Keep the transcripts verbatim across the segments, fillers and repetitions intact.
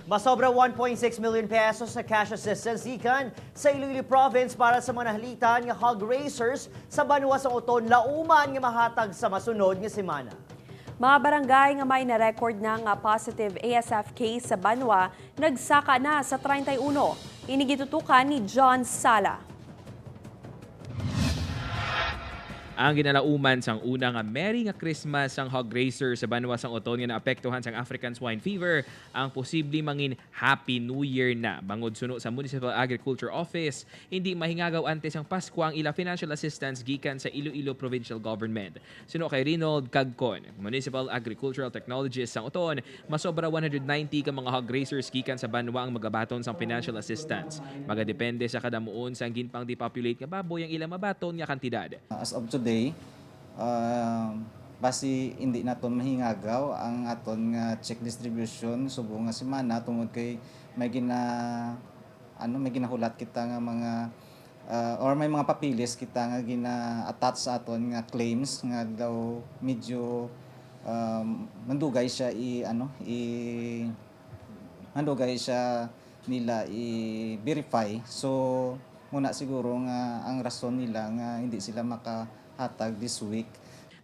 Masobra one point six million pesos sa cash assistance gikan sa Iloilo Province para sa mga nahalitan nga hog raisers sa banwa sa Oton, Lauman, nga mahatag sa masunod nga semana. Mga barangay nga may na-record na nga positive A S F case sa banwa nagsaka na sa treinta y uno. Ini gitutukan ni John Sala. Ang ginalauman sang una nga Merry nga Christmas sang hog raiser sa banwa sang Oton nga naapektuhan sang African Swine Fever, ang posible mangin Happy New Year na. Bangod suno sa Municipal Agriculture Office, hindi mahingagaw antes ang Pasko ang ila financial assistance gikan sa Iloilo Provincial Government. Suno kay Reynold Cagcon, Municipal Agricultural Technologist sang Oton, masobra one hundred ninety ka mga hog raisers gikan sa banwa ang magabaton sang financial assistance. Magadepende sa kadamuon sang ginpang-depopulate nga baboy ang ilang mabaton nga kantidad. As of today, ah, basi hindi naton mahingagaw ang aton nga check distribution subong nga semana tungod kay may gina-, ano, may ginahulat kita nga mga, ah, or may mga papeles kita nga gina-attach sa aton nga claims nga daw medyo, um, mandugay siya i-, ano, i-, mandugay siya nila i-verify. So, muna siguro nga ang rason nila nga hindi sila makahatag this week.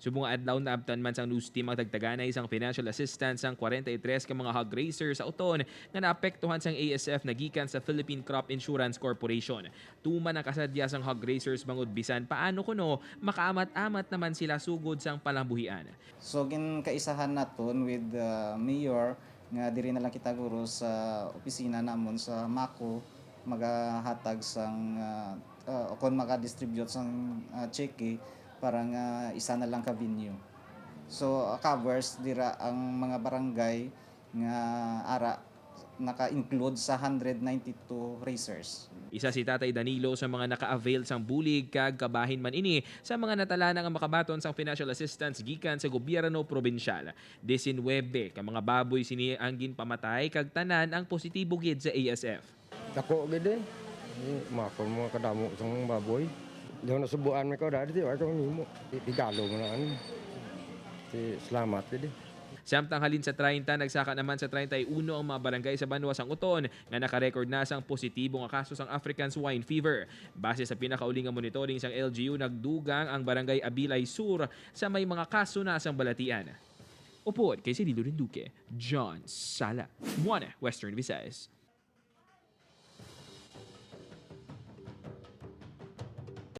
Subong nga adlaw, naabtan man sang news team ang tagtaganay sang financial assistance sang forty-three ka mga hog raiser sa Oton nga naapektuhan sang A S F nagikan sa Philippine Crop Insurance Corporation. Tuman ang kasadya sang hog raisers bangod bisan paano kuno makaamat-amat naman sila sugod sang palambuhian. So, ginkaisahan naton with the mayor nga diri na lang kita guro sa opisina namon sa Maco magahatag sang, ah, ah, o kon maga-distribute sang, ah, cheque para nga isa na lang ka venue. So, ah, covers dira ang mga barangay nga ara naka-include sa hundred ninety-two raisers. Isa si Tatay Danilo sa mga naka-avail sang bulig kag kabahin man ini sa mga natalana nga makabaton sang financial assistance gikan sa gobyerno probinsyal. Diecinuebe ka mga baboy sini ang ginpamatay kag tanan ang positibo gid sa A S F. Dako gid eh. Mako mga kadamo sang baboy. Daw nasubuan mi ko dati, wa ko nimo. Regalo mo na ano. Ti, salamat gid eh. Samtang halin sa treinta, nagsaka naman sa treinta y uno ang mga barangay sa banwa sang Oton nga naka-record na sang positibo nga kaso sang African Swine Fever. Base sa pinakauli nga monitoring sang L G U, nagdugang ang barangay Abilay Sur sa may mga kaso na sang balatian. Upod kay Cirilo Rinduque, John Sala, One Western Visayas.